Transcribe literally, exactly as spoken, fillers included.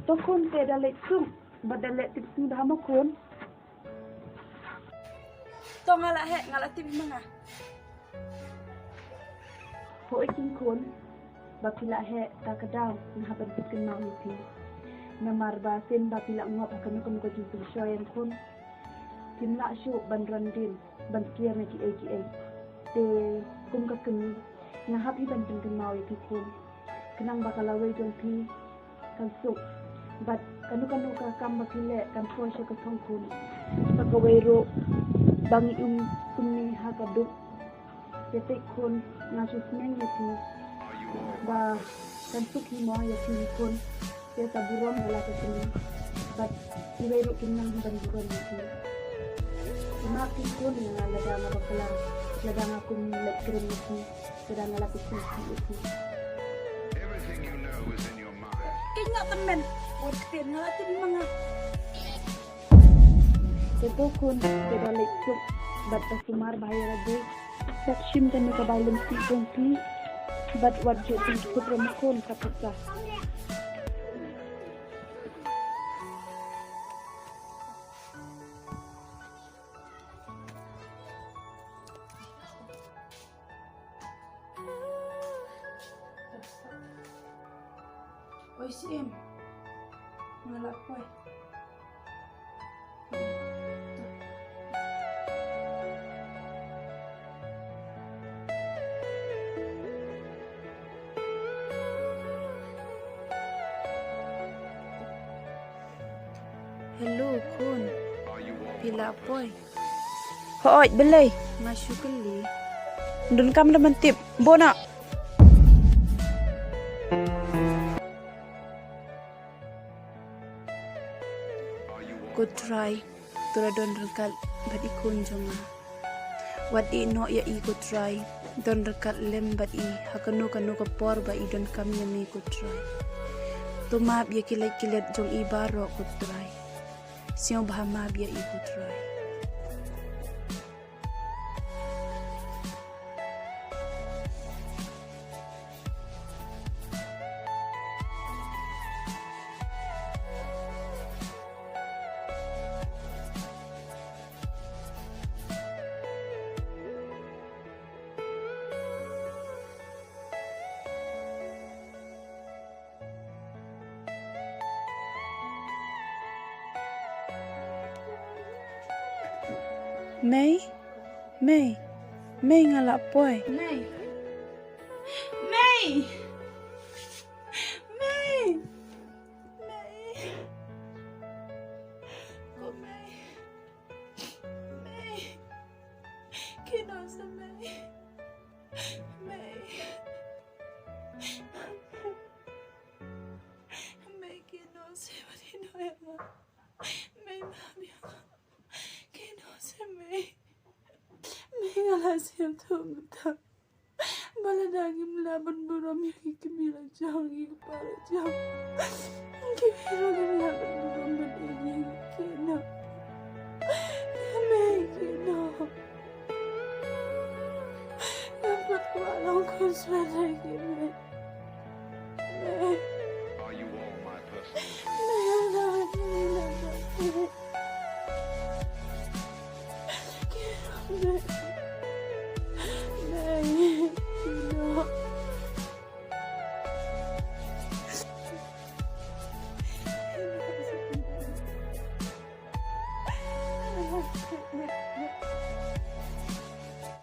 To khun, te da leit suk bad da leit tip sngi bha mo khun. To nga la heh, nga la tip ma nga. Hooid khun, ba phi la heh ta ka daw nga hap ban pynkynmaw ïa phi. Namar ba sien ba phi la ngop ha kano kano ka jingpynshoi ïa khun, phim lah shuh ban ran dien ban kiar na kiei kiei. Te kum ka kmie nga hap hi ban pynkynmaw ïa phi khun, khnang ba ka lawei jong phi kan suk bad kano kano ka kam ba phi leh kan poi sha ka thong khun. Sa kawei ruh ba ngi um kumne ha ka duk. Te te khun, nga shu sneng ïa phi ba kan suk hi mo ïa phi khun. Te sa burom ïa la ka kmie bad kiwei ruh kin nang ban burom ïa phi. Map phi khun, nga lada nga bakla, lada nga kum leit kren ïa phi, lada nga la phi sngewsih ïa phi. Everything you know is in your mind. Keiñ nga tymmen. Wat ktien nga la tip ma nga. Te to khun, te da leit suk bad da sumar bha ïa lade. Sap shim kane ka bai lynti jong phi bad wat ju pynkut rem khun, ka pisa. Oi, Siem. Nga la poi. Hello, khun. Phi la poi? Hooid, balei? Nga shu kylli. Donkam da ban tip. Bun noh. Ko Trai, to la don ryngkat bad i khun jong nga. Wat ïeh noh ïa i ko Trai, don ryngkat lem bad i ha kano kano ka por ba i donkam ïa me ko Trai. To map ïa ki lait ki let jong i baroh ko Trai. Sngewbha map ïa i ko Trai. Mei, Mei, Mei, nga la poi. Mei. Mei. Mei. Mei. Ko Mei. Mei. Kynnoh sa Mei. Mei. Mei, kynnoh sa, wat ïeh noh ïa nga. Mei, map ïa nga. Kynnoh sa Mei. Mei, nga la sngewthuh mynta ba lada ngim lah ban burom ïa ki kmie la jong, ki kpa la jong, ki ruh ngim lah.